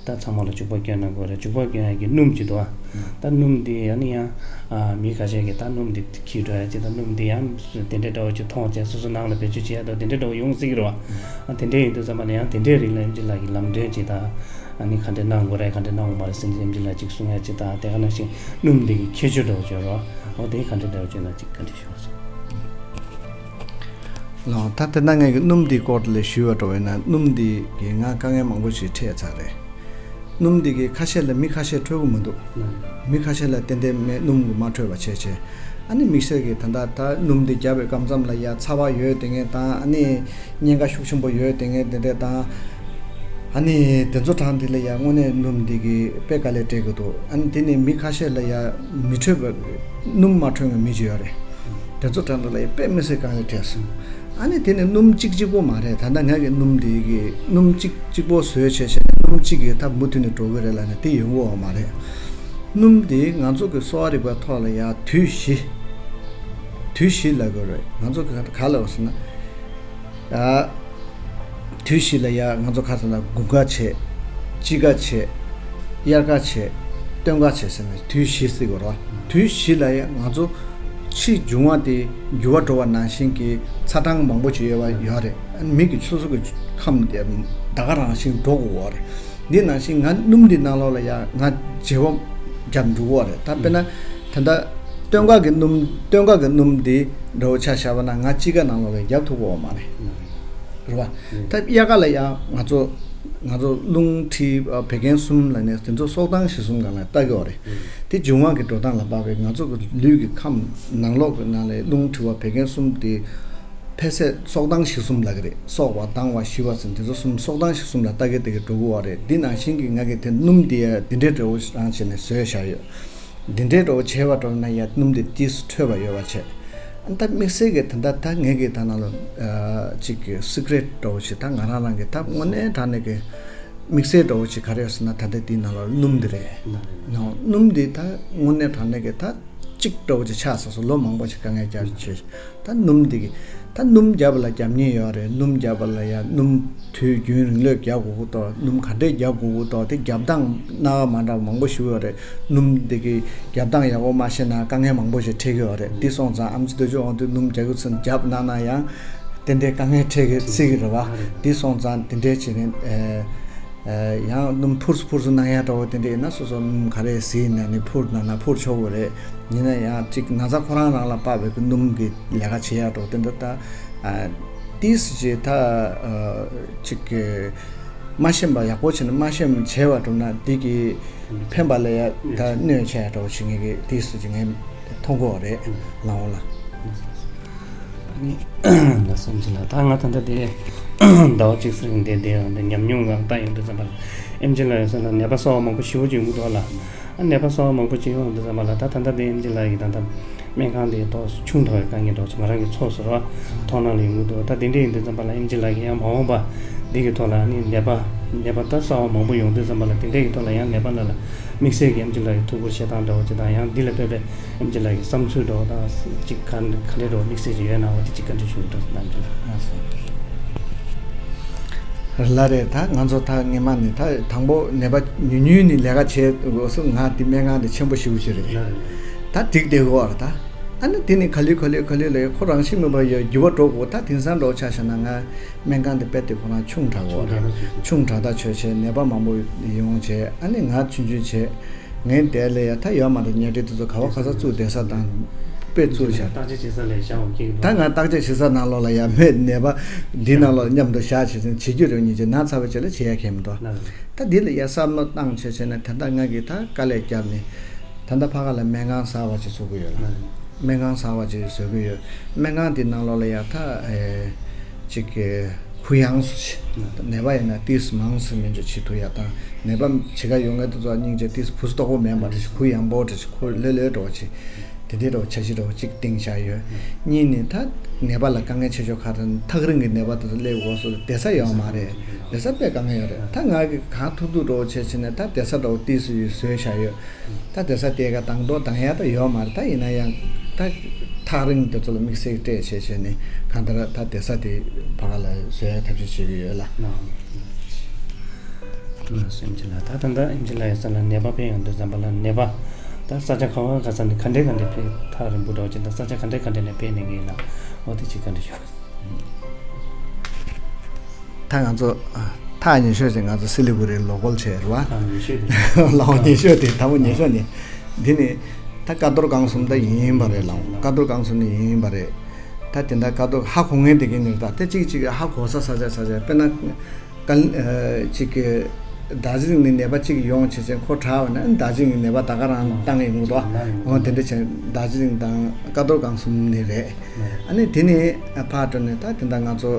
ད་ཚང་མ་ལ་བྱུག་པ་སྐྱོན་གནང་དགོས་རེད། བྱུག་པ་སྐྱོན་ཡ་གི་སྣུམ་ཅིག་འདུག་ཨ། ད་སྣུམ་འདི་ཡང་ནི་ཡང་ཨ་མི་ཁ་ཤས་ཀྱིས་ད་སྣུམ་འདི་འཁྱེར་འགྲོ་ཡ་ཅིག་ད་སྣུམ་འདི་ཡང་དེ་འདྲའི་འདྲ་བོ་ཅིག་མཐོང་བྱས་སོ་སོ་ནང་ལ་བེད་སྤྱོད་བྱེད་ཡ་དང་དེ་འདྲའི་འདྲ་བོ་ཡོང་སྲིད་ཀྱི་རེད་བ། ཨ་དེ་འདྲའི་ཡིན་དུས་ཙམ་པ་ལ་ཡང་དེ་འདྲའི་རིགས་ལ་ཨེམ་ཆི་ལགས་ཀྱི་ལམ་སྟོན་ཅིག་དང་ཨ་ནི་ག་འདྲ་གནང་དགོས་རེད་ག་འདྲ་གནང་དགོས་མ་རེད་ཟེར་ནས་ཨེམ་ཆི་ལགས་ཅིག་གསུང་ཡ་ཅིག་དང་དེ་ག་ནང་བཞིན་སྣུམ་འདི་གི་ཁྱད་ཆོས་འདྲ་བོ་ཅིག་ཡོད་རེད་བ། འོ་དེ་ག་འདྲ་འདྲ་བོ་ཅིག་ན་ཅིག་བཀའ་འདྲི་ཞུ་བ་སོང་། ལགས། ད་དེ་ན་ངས་ཀྱི་སྣུམ་འདིའི་སྐོར་ལ་ཞུས་པ་འགྲོ་བས་ན་སྣུམ་འདི་གིས་ང་དཀའ་ངལ་མང་པོ་ཞིག་འཕྲད་ཚར་རེད། སྣུམ་འདི་གིས་ཁ་ཤས་ལ་མི་ཁ་ཤས་འཕྲོད་ཀྱི་མི་འདུག་ལགས། མི་ཁ་ཤས་ལ་ཏན་ཏན་མེད་སྣུམ་གྱིས་མ་འཕྲོད་པ་བྱས་བྱས། ཨ་ནི་དམིགས་བསལ་གྱི་ད་ལྟ་ད་སྣུམ་འདི་བརྒྱབ་པའི་སྐབས་མཚམས་ལ་ཡ་ཚ་བ་ཡོད་དེ་ངས་དང་ཨ་ནི་གཉན་ཁ་ཤུགས་ཆེན་པོ་ཡོད་དེ་ངས་དེ་འདྲས་དང་། ཨ་ནི་དེ་ཚོ་གྲངས་དེ་ལ་ཡ་དངོས་གནས་སྣུམ་འདི་གིས་དཔེ་དཀའ་ལས་སྤྲད་ཀྱི་འདུག་ཨ་ནི་དེ་ནི་མི་ཁ་ཤས་ལ་ཡ་མི་འཕྲོད་པ་སྣུམ་མ་འཕྲོད་པའི་མི་ཅིག་ཡོད་རེད། དེ་ཚོ་གྲངས་དེ་ལ་ཡ་དཔེ་མི་སྲིད་དཀའ་ལས་སྤྲད་སོང་། ཨ་ནི་དེ་ནི་སྣུམ་གཅིག་གཅིག་པོ་མ་རེད། ད་ལྟ་ང་གི་སྣུམ་འདི་གི་སྣུམ་གཅིག་གཅིག་པོ་བཟོས་བྱས་བྱས་ནས་སྣུམ་གཅིག་གིས་ད་མུ་མཐུད་ནས་འགྲོ་གི་རེད་ལབ་ན་དེ་ཡོང་གི་ཡོད་མ་རེད། སྣུམ་འདི་ང་ཚོ་གི་གསོ་བ་རིག་པའི་ཐོག་ལ་ཡ་དུས་བཞི། དུས་བཞི་ལབ་དགོས་རེད། ང་ཚོ་གི་ག་ལབ་ཟེར་ན། ཨ། དུས་བཞི་ལ་ཡ་ང་ཚོ་ཁ་སང་ལ་དགུན་ཁ་བྱས། དཔྱིད་ཀ་བྱས། དབྱར་ཁ་བྱས། སྟོན་ཁ་བྱས་ཟེར་ནས་དུས་བཞི་ཟེར་དགོས་རེད་བ། དུས་བཞི་ལ་ཡ་ང་ཚོ་ཕྱི་འབྱུང་བ་དེ་འགྱུར་བ་འགྲོ་བ་ནང་བཞིན་གྱི་ཚ་གྲང་མང་པོ་ཅིག་ཡོད་པ་ཡོད་རེད། མི་གི་སོ་སོ་གི་ཁམས་དེ་ད་ག་རང་བཞིན་འགྲོ་དགོས་པ་རེད། འདི་ནང་བཞིན་ང་སྣུམ་འདི་ནང་ལོགས་ལ་ཡ་ང་བརྗེ་པོ་བརྒྱབ་འགྲོ་གི་རེད། ད་དཔེར་ན་ད་ལྟ་སྟོན་ཁ་གི་སྣུམ་སྟོན་ཁ་གི་སྣུམ་འདི་འདྲ་བོ་ཆ་བཞག་པ་ན་ང་དཔྱིད་ཀ་ནང་ལོགས་ལ་བརྒྱབ་ཐུབ་ཀྱི་ཡོད་མ་རེད། རེད་བ། ད་དབྱར་ཁ་ལ་ཡ་ང་ཚོ་ང་ཚོ་རླུང་མཁྲིས་བད་ཀན་གསུམ་ལ་ནས་དེ་ཚོ་སྲོག་ལྡང་གཞི་གསུམ་སྒང་ལ་ལྟ་གི་ཡོད་རེད། དེ་འབྱུང་བ་གི་འགྲོ་སྟངས་ལ་དཔག་པའི་ང་ཚོ་གི་ལུས་ཀྱི་ཁམས་ནང་ལོགས་ཀྱི་ནང་ལ་རླུང་མཁྲིས་བད་ཀན་གསུམ་དེ། ཕལ་ཆེར་སྲོག་ལྡང་གཞི་གསུམ་ལབ་ཀྱི་རེད། སྲོག་པ་ལྡང་བ་ཞི་བ་ཟེར་འདི་ཚོ་གསུམ་སྲོག་ལྡང་གཞི་གསུམ་ལ་ལྟ་གི་ལྟ་གི་འགྲོ་གི་ཡོད་རེད། འདི་ནང་བཞིན་གྱི་ང་གི་དེ་སྣུམ་འདི་ཡ་འདི་འདྲའི་འདྲ་བོ་རང་བྱས་ནས་བཟོས་བཞག་ཡོད། འདི་འདྲའི་འདྲ་བོ་བྱས་པ་འདྲ་ན་ཡང་སྣུམ་དེ་ཏིས་འཕྲོད་པ་ཡོད་པ་བྱས། ཨ་ད་དམིགས་བསལ་གྱི་ད་ལྟ་ད་ངས་ཀྱི་ད་ནང་ལ་ཨ་ཅིག་གི་སི་ཀྲེཊ་འདྲ་བོ་ཞིག་ད་ང་རང་རང་གི་ད་དངོས་གནས་དྲང་གནས་ཀྱི་དམིགས་བསལ་འདྲ་བོ་ཞིག་ག་རེ་ཡོད་ཟེར་ན། ད་ལྟ་དེའི་ནང་ལ་སྣུམ་དེ་རེད། ནོ། སྣུམ་དེ་ད་དངོས་གནས་དྲང་གནས་ཀྱི་ད་གཅིག་འདྲ་བོ་ཅིག་ཆགས་སོང་སོང་། ལོ་མང་པོ་ཞིག་དཀའ་ངལ་བརྒྱབ་བྱས། ད་སྣུམ་འདི་གི་ད་སྣུམ་བརྒྱབ་པ་ལ་རྒྱབ་གཉེར་ཡོད་རེད། སྣུམ་བརྒྱབ་པ་ལ་ཡང་སྣུམ་དུས་རྒྱུན་རིང་ལོས་རྒྱག་དགོས་ཀྱི་འདུག་སྣུམ་ག་འདྲས་རྒྱག་དགོས་ཀྱི་འདུག་དེ་རྒྱབ་སྟངས་སྣ་ཁ་མ་འདྲ་བ་མང་པོ་ཞིག་ཡོད་རེད། སྣུམ་འདི་གི་རྒྱབ་སྟངས་ཡག་པོ་མ་ཤེས་ན་དཀའ་ངལ་མང་པོ་ཞིག་འཕྲད་ཀྱི་ཡོད་རེད། འདི་སོང་ཙང་ཨེམ་ཆི་རྡོ་རྗེ་དབང་འདུས་སྣུམ་རྒྱག་རྒྱུ་ཚུན་རྒྱབ་གནང་ན་ཡང་ཏན་ཏན་དཀའ་ངལ་འཕྲད་ཀྱི་སྲིད་ཀྱི་རེད་བ། འདི་སོང་ཙང་འདི་འདྲས་བྱས་ནས་ཨེ། ཡང་སྣུམ་འཕུར་སུ་འཕུར་སུ་གནང་ཡ་འདྲ་བོ་དེ་འདྲ་ཡིན་ན་སོ་སོ་སྣུམ་ག་རེ་བཟི་ཡིན་ན་ནི་འཕུར་གནང་ན་འཕུར་ཆོག་གི་རེད། ཡིན་ན་ཡང་ཅིག་ན་ཚ་ཁོ་རང་རང་ལ་དཔག་པའི་གི་སྣུམ་གི་ལས་ཀ་བྱེད་ཡ་འདྲ་བོ་དེ་འདྲ་ད། ཏིས་ཅིག་ད་ཅིག་གི་མ་ཤེས་པ་ཡག་པོ་བྱས་ནས་མ་ཤེས་བྱས་པ་འགྲུབ་ན་འདི་གི་ཕན་པ་ལ་ཡ་ད་གནོད་བྱས་ཡ་འདྲ་བོ་བྱེད་ངེས་གི་ཏིས་ཅིག་ངས་མཐོང་གི་ཡོད་རེད། ལའོ་ལ། ཨ་ནི། ལགས་སོ། ཨེམ་ཆི་ལགས། ད་ང་ད་ལྟ་དེ་ཟླ་བ་གཅིག་ཙམ་བསྡད་བསྡད་ཡོང་དུས་ཉམས་མྱོང་ངང་ལྟ་ཡོང་དུས་ཙམ་པ་ལ་ཨེམ་ཆི་ལགས་ཡོད་ས་ལ་ནད་པ་གསར་པ་མང་པོ་ཞེ་པོ་ཅིག་ཡོང་གི་འདུག་ལ། ཨ་ནད་པ་གསར་པ་མང་པོ་ཅིག་ཡོང་དུས་ཙམ་པ་ལ་ད་ད་ལྟ་དེ་ཨེམ་ཆི་ལགས་ཀྱི་ད་ལྟ་སྨན་ཁང་དེ་ཏོག་ཙམ་ཆུང་དྲགས་པའི་དཀའ་ངལ་འདྲ་བོ་ཅིག་ང་རང་གི་ཚོགས་ཟུར་བ་ཐོག་ནང་ལ་ཡོང་གི་འདུག་ད་དེ་འདྲ་ཡིན་དུས་ཙམ་པ་ལ་ཨེམ་ཆི་ལགས་ཀྱིས་ཡང་མ་འོངས་པ་འདི་གི་ཐོག་ལ་ཨ་ནི་ནད་པ་ནད་པ་ད་གསར་པ་མང་པོ་ཡོང་དུས་ཙམ་པ་ལ་དེ་འདྲ་གི་ཐོག་ལ་ཡང་ནད་པ་ལ་ལ་དམིགས་བསལ་གྱི་ཨེམ་ཆི་ལགས་ཀྱི་ཐུགས་ཁུར་བཞེས་སྟངས་འདྲ་བོ་ཅིག་དང་ཡང་འདི་ལ་ལྟོས་པའི་ཨེམ་ཆི་ལགས་ཀྱི་བསམ་ཚུལ་འདྲ་བོ་དང་ཅིག་ག་ག་འདྲ་འདྲ་བོ་དམིགས་བསལ་ཅིག་ཡོད་ན་འོ་དེ་ཅིག་བཀའ་འདྲི་ཞུ་གི་འདུག་ཨེམ་ཆི་ལགས། ལགས་རེད། ད་ང་ཚོ་ད་སྔས་མ་ནས་ད་དང་པོ་ནད་པ་ཉུང་ཉུང་ནས་ལས་ཀ་བྱེད་དགོས་སུ་ང་འདི་སྨན་ཁང་འདི་ཆེན་པོ་ཞེ་པོ་ཅིག་རེད། ད་འགྲིག་བསྡད་ཡོད་རེད་ད། ཨ་ནི་དེ་ནས་ག་ལེ་ག་ལེ་ག་ལེ་ལས་ཁོ་རང་ཤི་མི་བ་ཡོད་འགྱུར་བ་འགྲོ་དགོས། ད་དེང་སང་འདྲ་བོ་ཆ་བཞག་ན་ང་སྨན་ཁང་འདི་དཔེ་དེ་ཁོ་རང་ཆུང་དྲགས་ཡོད་རེད། ཆུང་དྲགས་ད་ཆོས་བྱས་ནད་པ་མང་པོ་ཡོང་བྱས་ཨ་ནི་ང་ཆུང་ཆུང་བྱས། ངའི་འདས་ལས་ཡ་ད་ཡོད་མ་རེད། ཉལ་ཁྲི་དེ་ཚོ་ག་བ་ག་ས་བཙུགས་བསྡད་ས་དང་དཔེ་བཙུགས་བཞག་བརྟག་དཔྱད་བྱེད་ས་ལས་བཞག་འོང་གི་འདུག་ད་ང་བརྟག་དཔྱད་བྱེད་ས་ནང་ལོགས་ལ་ཡ་མེད། ནད་པ་འདི་ནང་ལོགས་མཉམ་དུ་བཞག་བྱེད་ཚན་བྱེད་རྒྱུ་རེད་སྙིང་རྗེ་ན་ཚ་བའི་ཆེད་ལ་བྱེད་ཡ་གལ་མི་འདུག་ད་འདི་ལ་ཡ་བསམ་བློ་བཏང་བྱས་བྱས་ནས་ད་ལྟ་ང་གིས་ད་དཀའ་ལས་བརྒྱབ་ནས་ད་ལྟ་ཕ་ག་ལ་སྨན་ཁང་གསར་བ་ཅིག་བཟོ་གི་ཡོད་ལ། སྨན་ཁང་གསར་བ་ཅིག་བཟོ་གི་ཡོད། སྨན་ཁང་དེ་ནང་ལོགས་ལ་ཡ་ད་ཨེ་ཅིག་གི་གུ་ཡངས་སུ་ནད་པ་ཡིན་ན་ཏིས་མང་སུ་མི་འཇོག་བྱེད་ཐུབ་ཡ་དང་ནད་པ་བྱེད་ཀ་ཡོང་མཁན་དེ་ཚོ་སྙིང་རྗེ་ཏིས་གུ་སུ་དོག་པོ་མེད་པ་དེ་ཞིག་གུ་ཡངས་པོ་དེ་ཞིག་གུ་ལྷོད་ལྷོད་འགྲོ་བ་ཅིག་དེ་འདྲའི་འགྲོ་བ་འཆར་གཞི་འགྲོ་བ་ཅིག་བཏིང་བཞག་ཡོད། གཉིས་ནི་ད་ནད་པ་ལ་དཀའ་ངལ་ཆེ་ཤོས་ཁག་དང་ཐག་རིང་གི་ནད་པ་དེ་ཚོ་སླེབས་འོག་སུ་བསྡད་ས་ཡོད་མ་རེད། བསྡད་ས་དཔེ་དཀའ་ངལ་ཡོད་རེད། ད་ང་གི་གང་ཐུབ་ཐུབ་འགྲོ་བ་བྱས་བྱས་ནས་ད་བསྡད་ས་འགྲོ་བ་ཏིས་སུ་ཡོད་བཟོས་བཞག་ཡོད། ད་བསྡད་ས་དེ་ག་དང་དོ་དང་ཡ་ད་ཡོད་མ་རེད། ད་ཡིན་ན་ཡང་ད་ཐག་རིང་དེ་ཚོ་ལ་དམིགས་བསལ་སྤྲད་བྱས་བྱས་ནས་གང་ལྟར་ད་བསྡད་ས་དེ་ཕ་ག་ལ་བཟོ་ཡ་ཐབས་ཤེས་བྱེད་ཀྱི་ཡོད་ལ། ལགས་སོ། ཨེམ་ཆི་ལགས། ད་ད་ལྟ་ཨེམ་ཆི་ལགས་ཡོད་ས་ལ་ནད་པ་ཕེབས་ཡོང་དུས་ཙམ་པ་ལ་ནད་པ་ད་ས་ཆ་ག་བ་ག་ས་ནས་ག་འདྲས་ག་འདྲས་ཕེབས། ཐག་རིང་པོ་འདྲ་བ་ཅིག་ད་ས་ཆ་ག་འདྲས་ག་འདྲས་ནས་ཕེབས་ནས་ངེས་ན་འོ་དེ་ཅིག་བཀའ་འདྲི་ཞུ། ད་ང་ཚོ་ཐག་ཉེ་ཤོས་ཅིག་ང་ཚོ་སི་ལི་གུ་རི་ལོ་ཀོལ་བྱས་རེད་བ། ལའོ་ཉེ་ཤོས་དེ། ལའོ་ཉེ་ཤོས་དེ་དང་པོ་ཉེ་ཤོས་ནི། འདི་ནི་ད་ཀ་རྡོར་སྒང་གསུམ་ད་ཡིན་ཡིན་པ་རེད། ལའོ་ཀ་རྡོར་སྒང་གསུམ་ནི་ཡིན་ཡིན་པ་རེད། ད་དེ་འདྲ་ཀ་རྡོར་ཧ་གོ་མཁན་དེ་གི་ནི་ད་དེ་གཅིག་གཅིག་ཧ་གོ་ས་ས་ཆ་ས་ཆ་དཔེར་ན། ཀ་ཅིག་གི་རྡོ་རྗེ་གླིང་ནས་ནད་པ་གཅིག་ཡོང་བྱས་ཙང་ཁོ་དྲག་པ་ན་རྡོ་རྗེ་གླིང་ནས་ནད་པ་ད་ག་རང་བཏང་ཡོང་གི་འདུག་འོ་དེ་འདྲ་བྱས་རྡོ་རྗེ་གླིང་དང་ཀ་རྡོར་སྒང་གསུམ་ནས་རེད། ཨ་ནི་དེ་ནས་ཕར་འགྲོ་ནས་ད་དེ་འདྲ་ང་ཚོ་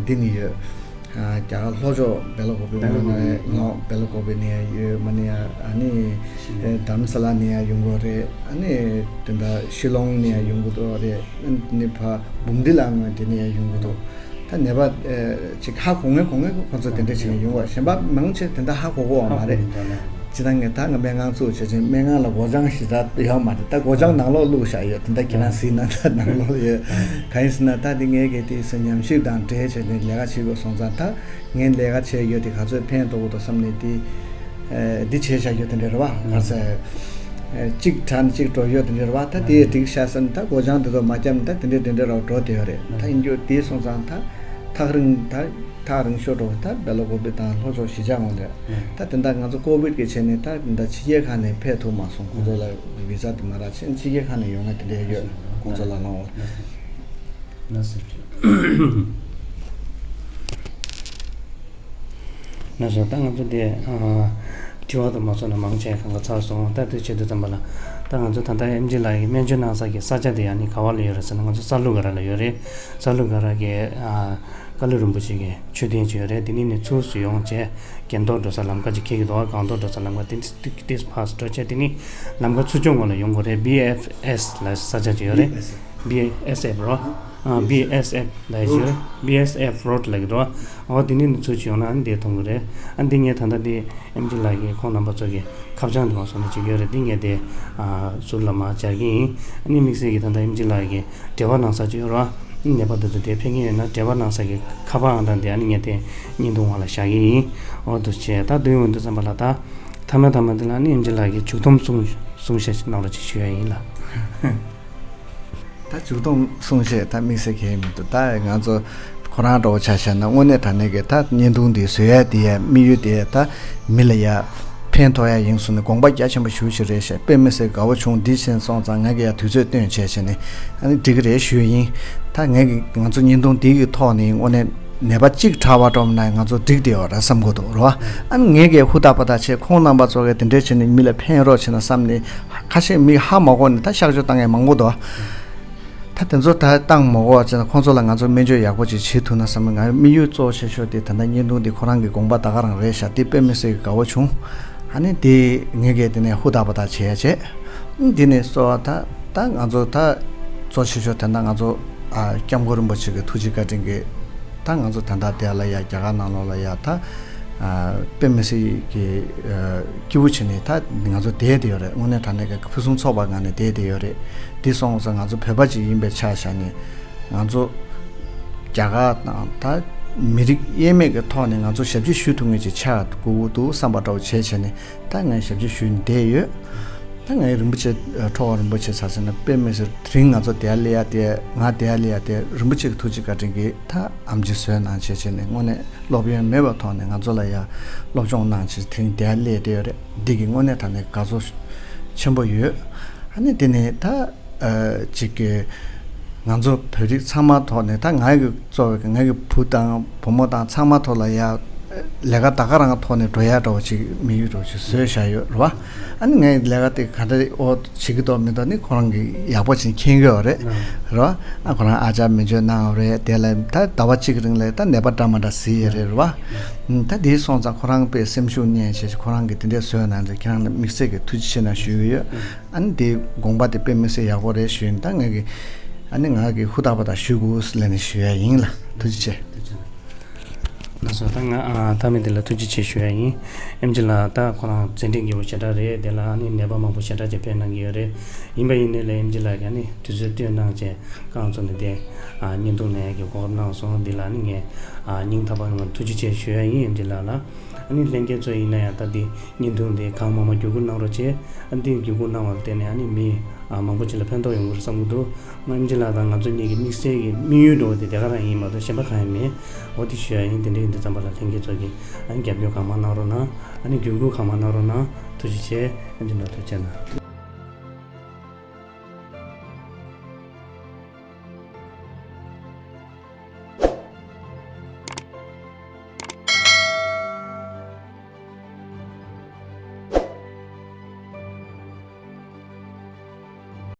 འདི་ནས་ཡོད། རྒྱ་གར་ལྷོ་ཕྱོགས་བེ་ལ་ཀོ་པི་ནས་ཡོང་ནས་ལོ་བེ་ལ་ཀོ་པི་ནས་ཡོད་མ་ནས་ཨ་ནི་དྷ་རམ་ས་ལ་ནས་ཡོང་གི་རེད། ཨ་ནི་དེ་འདྲ་ཤི་ལོང་ནས་ཡོང་གི་འདུག་རེད། ཨ་ནི་ཕར་འབུམ་སྡེ་ལ་ངོས་དེ་ནས་ཡོང་གི་འདུག་ད་ནད་པ་ཅིག་ཧ་གོ་ངེས་གོ་ངེས་ཁོ་ཚོ་དེ་འདྲ་བྱས་ནས་ཡོང་བ་གཞན་པ་མང་ཆེ་དེ་འདྲ་ཧ་གོ་གོ་བ་མ་རེད། ཅི་ད་ངས་ད་ང་སྨན་ཁང་བཙུགས་བྱས་ཙང་སྨན་ཁང་ལ་སྒོ་བྱང་ཞེ་དྲག་ཡོད་མ་རེད། ད་སྒོ་བྱང་ནང་ལོགས་བླུགས་བཞག་ཡོད། དེ་འདྲ་ཁྱེད་རང་གཟིགས་ན་ད་ནང་ལོགས་ཡོད། གང་ཡིན་ཟེར་ན་ད་དེ་ངས་གལ་ཏེ་སེམས་ཉམས་ཞིབ་དང་འབྲེལ་བྱས་ནས་ལས་ཀ་བྱེད་དགོས་སོང་ཙང་ད་ངས་ལས་ཀ་བྱས་ཡོད་དེ་ག་ཚོད་ཕན་ཐོགས་དགོས་འདུག་བསམ་ནས་དེ་འདི་བྱས་བཞག་ཡོད་དེ་འདྲ་རེད་བ། ག་ཚོད་གཅིག་དྲག་ནས་གཅིག་འགྲོ་ཡོད་དེ་འདྲ་རེད་བ། ད་དེ་འགྲིག་ཤག་བསམ་ད་སྒོ་བྱང་དེ་ཚོ་མ་བརྒྱབ་ན་ད་དེ་འདྲ་དེ་འདྲ་རོགས་འགྲོ་དེ་ཡོད་རེད། ད་ཡིན་རྒྱུ་དེ་སོང་ཙང་ད་ཐག་རིང་ད། ཐག་རིང་ཤོས་འགྲོ་ད་བེ་ལ་ཀོ་པི་དང་ལྷོ་ཕྱོགས་གཞིས་ཆགས་ངོས་ལ། ད་དེ་འདྲ་ང་ཚོ་ཀོ་བིད་ཀྱི་ཆེད་ནས་ད་དེ་འདྲ་ཕྱི་རྒྱལ་ཁག་ནས་ཕེབས་ཐུབ་མ་སོང་། ཁོང་ཚོ་ལ་བི་ཟ་དེ་མ་རག་ཕྱིན་ཕྱི་རྒྱལ་ཁག་ནས་ཡོང་མཁན་དེ་འདྲ་ཡོད། ཁོང་ཚོ་ལ་ལོང་། ལགས་སོ། ལགས་སོ། ད་ང་ཚོ་དེ་ཨ། དྲི་བ་དང་མ་སོང་ན་མང་ཆེ་གང་ག་ཚར་སོང་། ད་དེ་བྱེད་དུས་ཙམ་པ་ལ། ད་ང་ཚོ་ད་ལྟ་ཨེམ་ཆི་ལགས་ཀྱིས་སྨན་བཅོས་གནང་ས་གི་ས་ཆ་དེ་ཡང་ནི་ག་བ་ལ་ཡོད་རེད་ཟེར་ན། ང་ཚོ་ས་ལུ་ག་ར་ལ་ཡོད་རེད། ས་ལུ་ག་ར་གི་ཨ་ཀ་ལུ་རིན་པོ་ཆེ་གི་མཆོད་རྟེན་ཅིག་ཡོད་རེད། དེ་ནི་ནི་ཚུར་སུ་ཡོང་བྱས་གན་ཐོག་འགྲོ་ས་ལམ་ཁ་ཅིག་འཁེལ་གི་འདུག་སྒང་ཐོག་འགྲོ་ས་ལམ་ཁ་དེ་ཏིས་ཏིས་ཕར་འགྲོ་བྱས། དེ་ནི་ལམ་ཁ་ཚུར་ཕྱོགས་ངོས་ལ་ཡོང་དགོས་རེད། བི་ཨེཕ་ཨེས་ལ་ས་ཆ་ཅིག་ཡོད་རེད། བི་ཨེས་ཨེཕ་རོ། ཨ་བི་ཨེས་ཨེཕ་ལ་ཡོད་རེད། བི་ཨེས་ཨེཕ་རོ་ཌི་ལ་གི་འགྲོ། འོ་དེ་ནི་ནི་ཚུར་ཅིག་ཡོང་ན་ཨ་ནི་དེ་མཐོང་གི་རེད། ཨ་འདི་ངས་ད་ལྟ་དེ་ཨེམ་ཆི་ལགས་ཀྱིས་ཁོང་རྣམ་པ་ཚོ་གི་ཁ་བྱང་དུ་མ་སོང་ནས་ཅིག་ཡོད་རེད། འདི་ངས་དེ་ཨ་ཟུར་ལ་མར་སྦྱར་གྱི་ཡིན། ཨ་ནི་དམིགས་བསལ་གྱི་ད་ལྟ་ཨེམ་ཆི་ལགས་ཀྱིས་འབྲེལ་བ་གནང་ས་ཅིག་ཡོད་རེད་བ། ཨ་ནི་ནད་པ་དེ་ཚོ་དེ་ཕེབས་མཁན་ཡོད་ན་འབྲེལ་བ་གནང་ས་གི་ཁ་པར་ཨང་གྲངས་དེ་ཨ་ནི་ངས་དེ་བརྙན་ཐུང་འོག་ལ་བཞག་གི་ཡིན། འོ་འདུག་བྱས། ད་དུས་ཡོང་དུས་ཙམ་པ་ལ་ད་མཐའ་མ་མཐའ་མ་དེ་ལ་ཨ་ནི་ཨེམ་ཆི་ལགས་ཀྱིས་མཇུག་སྡོམ་གསུང་གསུང་བཤད་ཅིག་གནང་རོགས་ཅིག་ཞུ་ཡ་ཡིན་ལ། ད་མཇུག་སྡོམ་གསུང་བཤད་ད་དམིགས་བསལ་གང་ཡང་མི་འདུག་ད་ང་ཚོ་ཁོ་རང་འདྲ་བོ་ཆ་བཞག་ན་དངོས་གནས་དྲང་གནས་ཀྱི་ད་བརྙན་ཐུང་འདི་བཟོ་ཡ་དེ་ཡ་དམིགས་ཡུལ་དེ་ད་མི་ལ་ཡ་ཕན་ཐོགས་ཡ་ཡིན་གསུངས་ནས་དགོངས་པ་རྒྱ་ཆེན་པོ་ཞེ་པོ་ཅིག་རེད་ཤག་དཔེ་མི་སྲིད་དགའ་བོ་བྱུང་། འདི་བྱས་སོང་ཙང་ང་གིས་ཡ་དུས་ཚོད་བཏོན་བྱས་བྱས་ནས་ཨ་ནི་འགྲིག་གི་རེད་ཞུས་ཡིན། ད་ངས་ཀྱི་ང་ཚོ་བརྙན་ཐུང་འདི་གི་ཐོག་ནས་དངོས་གནས་ནད་པ་གཅིག་དྲག་པ་འགྲོ་ན་ང་ཚོ་འགྲིག་བསྡད་ཡོད་རེད་བསམ་གྱི་འདུག་རེད་བ། ཨ་ནི་ངས་ཀྱི་ཧུར་ཐག་པ་ཐག་བྱས་ཁོང་རྣམ་པ་ཚོ་གིས་དེ་འདྲས་བྱས་ནས་མི་ལ་ཕན་རོགས་བྱས་ན་བསམ་ནས་ཁ་ཤས་མི་ཧ་མ་གོ་ནས་ད་གཤག་བཅོས་བཏང་མཁན་མང་པོ་འདུག་ད་དེ་ཚོ་ད་བཏང་མ་དགོས་བྱས་ན་ཁོང་ཚོ་ལ་ང་ཚོ་སྨན་བཅོས་ཡག་པོ་ཅིག་བྱེད་ཐུབ་ན་བསམ། ང་དམིགས་ཡུལ་གཙོ་ཆེ་ཤོས་དེ་ད་ལྟ་བརྙན་ཐུང་འདི་ཁོ་རང་གི་དགོངས་པ་ད་ག་རང་རེད་ཤག་དེ་དཔེ་མི་སྲིད་ཀྱི་དགའ་བོ་བྱུང་། ཨ་ནི་དེ་ངས་ཀྱི་དེ་ནས་ཧུར་ཐག་པ་ཐག་བྱེད་ཡ་བྱས། དེ་ནས་གསོལ་བ་ད་ད་ང་ཚོ་ད་གཙོ་ཆེ་ཤོས་དེ་ད་ང་ཚོ་ཨ་སྐྱབས་མགོན་རིན་པོ་ཆེ་གི་ཐུགས་རྗེ་བཀའ་དྲིན་གྱིས་ད་ང་ཚོ་ད་ལྟ་དེ་ལ་ཡ་རྒྱ་གར་ནང་ལོགས་ལ་ཡ་ད་ཨ་དཔེ་མི་སྲིད་ཀྱི་ཨ་སྐྱིད་པོ་བྱས་ནས་ད་ང་ཚོ་བསྡད་བསྡད་ཡོད་རེད། དངོས་གནས་དྲང་གནས་ཀྱི་ཕུན་སུམ་ཚོགས་པ་ངང་ནས་བསྡད་བསྡད་ཡོད་རེད། དེ་སོང་ཙང་ང་ཚོ་བོད་པ་ཅིག་ཡིན་པའི་ཆ་བཞག་ནས་ང་ཚོ་རྒྱ་གར་དང་ད་མི་རིགས་དབྱེ་མེད་ཀྱི་ཐོག་ནས་ང་ཚོ་ཞབས་ཕྱི་ཞུ་ཐུབ་མཁན་ཅིག་ཆགས་དགོས་ཀྱི་འདུག་བསམ་པ་འདྲ་བོ་བྱས་བྱས་ནས་ད་ངས་ཞབས་ཕྱི་ཞུས་ནས་བསྡད་ཡོད། ད་ངའི་རིན་པོ་ཆེ་ཁྲོ་བོ་རིན་པོ་ཆེ་ཚ་ཟེར་ན་དཔེ་མི་སྲིད། དེ་རིང་ང་ཚོ་དེ་ལ་ཡ་དེ་ང་དེ་ལ་ཡ་དེ་རིན་པོ་ཆེ་གི་ཐུགས་རྗེ་བཀའ་དྲིན་གྱིས་ད་ཨེམ་ཆི་བཟོས་གནང་བྱས་བྱས་ནས་དངོས་གནས་སློབ་ཡོན་མེད་པའི་ཐོག་ནས་ང་ཚོ་ལ་ཡ་སློབ་སྦྱོང་གནང་བྱས་དེ་རིང་དེ་ལ་སླེབས་བསྡད་ཡོད་རེད། འདི་གི་དངོས་གནས་དྲང་གནས་དགའ་ཚོར་ཆེན་པོ་ཡོད། ཨ་ནི་དེ་ནས་ད་ཨ་ཅིག་གི་ང་ཚོ་བོད་རིགས་ཚང་མ་ཐོག་ནས་ད་ང་གི་གཙོ་བོ་ང་གི་བུ་དང་བུ་མོ་དང་ཚང་མ་ཐོག་ལ་ཡ་ལས་ཀ་ད་ག་རང་ཐོག་ནས་འགྲོ་ཡ་འདྲ་བོ་ཅིག་དམིགས་ཡུལ་འདྲ་བོ་ཅིག་བཟོས་བཞག་ཡོད་རེད་བ། ཨ་ནི་ངའི་ལས་ཀ་དེ་ག་འདྲ་ཨོ་བྱེད་ཀྱི་འདུག་མི་འདུག་ནི་ཁོ་རང་གིས་ཡག་པོ་ཅིག་མཁྱེན་གྱི་ཡོད་རེད། རེད་བ། ཨ་ཁོ་རང་ཨ་ཅག་སྨན་བཅོས་གནང་ཡོད་རེད། དེ་ལ་ད་ཟླ་བ་གཅིག་རིང་ལ་ད་ནད་པ་འདྲ་མ་འདྲ་གཟིགས་ཡོད་རེད་རེད་བ། ད་དེ་སོང་ཙང་ཁོ་རང་དཔེ་སེམས་ཤུགས་བསྣན་བྱས་ཁོ་རང་གིས་དེ་འདྲས་བཟོས་གནང་རེད། ཁྱེད་རང་ལ་དམིགས་བསལ་གྱི་ཐུགས་རྗེ་ཆེ་གནང་ཞུ་གི་ཡོད། ཨ་ནི་དེ་དགོངས་པ་དེ་དཔེ་མི་སྲིད་ཡག་པོ་རེད་ཞུས་ནས་ད་ངས་ཀྱི་ཨ་ནི་ང་གི་ཧུར་ཐག་པ་དག་ཞུ་དགོས་ལབ་ནས་ཞུ་ཡ་ཡིན་ལ། ཐུགས་རྗེ་ཆེ། ཐུགས་རྗེ་ཆེ། ལགས་སོ། ད་ང་ཨ་མཐའ་མའི་དེ་ལ་ཐུགས་རྗེ་ཆེ་ཞུ་ཡ་ཡིན། ཨེམ་ཆི་ལགས་ད་ཁོ་རང་མཛད་འཕྲིན་རྒྱས་པོ་ཞེ་དྲག་རེད། དེ་ལ་ཨ་ནི་ནད་པ་མང་པོ་ཞེ་དྲག་ཅིག་ཕེབས་གནང་གི་ཡོད་རེད། ཡིན་པ་ཡིན་ནའི་ལས་ཨེམ་ཆི་ལགས་ཀྱིས་ཨ་ནི་དུས་ཚོད་བཏོན་གནང་བྱས་རྐང་བཙུགས་ནས་དེ་ཨ་བརྙན་ཐུང་ལེན་ཡ་གི་གོ་སྐབས་གནང་སོང་། འདི་ལ་ཨ་ནི་ངས་ཨ་སྙིང་ཐག་པ་ནས་ཐུགས་རྗེ་ཆེ་ཞུ་ཡ་ཡིན། ཨེམ་ཆི་ལགས་ལ། ཨ་ནི་ལྷན་རྒྱས་ཚོ་ཡིན་ན་ཡང་ད་འདི་བརྙན་ཐུང་འདི་གང་མང་མང་བརྒྱུད་སྐུར་གནང་རོགས་བྱེད། ཨ་འདི་བརྒྱུད་སྐུར་གནང་བར་བརྟེན་ནས་ཨ་ནི་མི་ཨ་མང་པོ་ཅིག་ལ་ཕན་ཐོགས་ཡོང་གི་རེད་བསམ་གྱི་འདུག་ང་ཨེམ་ཆི་ལགས་དང་ང་ཚོ་གཉིས་ཀྱི་དམིགས་བསལ་གྱི་དམིགས་ཡུལ་འདྲ་བོ་དེ་དེ་ག་རང་ཡིན་མ་གཏོགས་གཞན་པ་གང་ཡང་མེད། འོ་དེ་ཞུ་ཡ་ཡིན། དེ་འདྲ་ཡིན་དུས་ཙམ་པ་ལ་ལྷན་རྒྱས་ཚོ་གིས་ཨ་ནི་རྒྱབ་སྐྱོར་གང་མང་གནང་རོགས་གནང་། ཨ་ནི་བརྒྱུད་སྐུར་གང་མང་གནང་རོགས་གནང་། ཐུགས་རྗེ་ཆེ། ཨེམ་ཆི་ལགས་ཐུགས་རྗེ་གནང་།